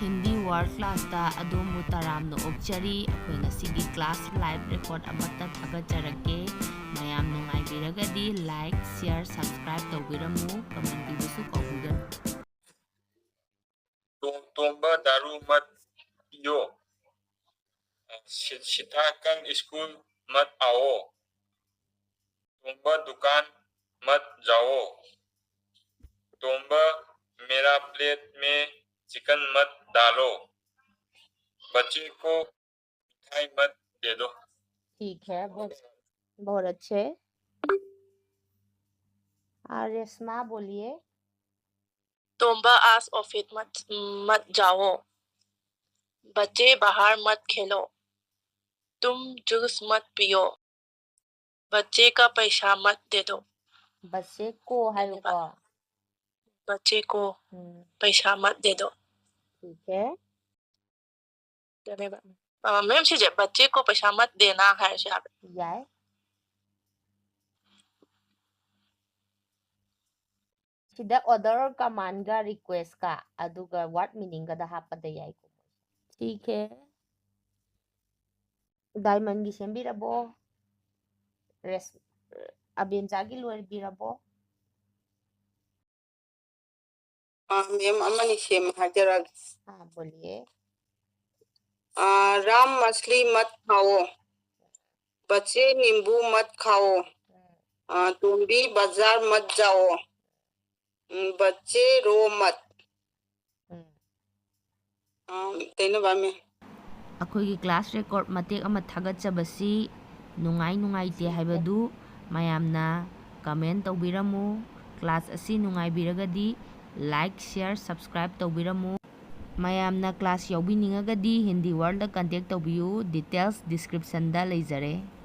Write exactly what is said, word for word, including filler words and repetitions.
Hindi World Class ꯇ ꯑꯗꯣꯝꯕꯨ ꯇꯔꯥꯝꯅ ꯑꯣꯛꯆꯔꯤ꯫ ꯑꯩꯈꯣꯏ ꯉꯁꯤꯒꯤ class live record ꯑꯃꯠꯇ ꯊꯥꯒꯠꯆꯔꯛꯀꯦ꯫ ꯃꯌꯥꯝ ꯅꯨꯡꯉꯥꯏꯕꯤꯔꯒꯗꯤ like, share, subscribe ꯇꯧꯕꯤꯔꯝꯃꯨ꯫ Comment ꯄꯤꯕꯁꯨ ꯀꯥꯎꯕꯤꯒꯅꯨ꯫ ꯇꯣꯝ-, ꯇꯣꯝꯕ ꯗꯥꯔꯨ ꯃꯠ ꯄꯤꯌꯣ꯫ ꯁꯤ-, ꯁꯤꯊꯥꯀꯟ school ꯃꯠ आओ꯫ ꯇꯣꯝꯕ दुकान मत जाओ। ꯇꯣꯝꯕ मेरा plate में चिकन मत डालो। बच्चे को मिठाई मत दे दो। ठीक है, बहुत, बहुत अच्छे। आ, रेशमा बोलिए। तोम्बा आज ऑफिस मत, मत जाओ। बच्चे बाहर मत खेलो। तुम जूस मत पियो। बच्चे का पैसा मत दे दो। बच्चे को है धन्यवाद। वो। बच्चे को हम्म। पैसा मत दे दो। ठीक है। धन्यवाद। अ, मैम, ꯁꯤꯁꯦ बच्चे को पैसा मत देना ꯍꯥꯏꯔꯁꯨ ꯌꯥꯕ꯭ꯔꯥ? ꯌꯥꯏ꯫ ꯁꯤꯗ order or command ꯒ request ꯀ ꯑꯗꯨꯒ word meaning ꯒꯗ ꯍꯥꯞꯄꯗ ꯌꯥꯏꯀꯣ꯫ ठीक है꯫ Diamond ꯒꯤ ꯁꯦꯝꯕꯤꯔꯕꯣ? ꯔꯦꯁ-, ꯑꯕꯦꯝꯆꯥꯒꯤ ꯂꯣꯏꯕꯤꯔꯕꯣ? ꯑꯥ, ꯃꯦꯝ, ꯑꯃꯅꯤ ꯁꯦꯝꯃꯦ ꯍꯥꯏꯖꯔꯛꯑꯒꯦ꯫ हाँ, बोलिए। आ, राम मछली मत खाओ, बच्चे नींबू मत खाओ, आ, तुम भी बाजार मत जाओ, उम, बच्चे रो मत। ꯎꯝ꯫ ꯑꯥ, ꯀꯩꯅꯣꯕ, ꯃꯦꯝ? ꯑꯩꯈꯣꯏꯒꯤ class record ꯃꯇꯦꯛ ꯑꯃ ꯊꯥꯒꯠꯆꯕꯁꯤ ꯅꯨꯡꯉꯥꯏ ꯅꯨꯡꯉꯥꯏꯇꯦ ꯍꯥꯏꯕꯗꯨ ꯃꯌꯥꯝꯅ comment ꯇꯧꯕꯤꯔꯝꯃꯨ꯫ Class ꯑꯁꯤ ꯅꯨꯡꯉꯥꯏꯕꯤꯔꯒꯗꯤ like, share, subscribe ꯇꯧꯕꯤꯔꯝꯃꯨ꯫ ꯃꯌꯥꯝꯅ class ꯌꯥꯎꯕꯤꯅꯤꯡꯉꯒꯗꯤ Hindi World ꯗ contact ꯇꯧꯕꯤꯌꯨ, details description ꯗ ꯂꯩꯖꯔꯦ꯫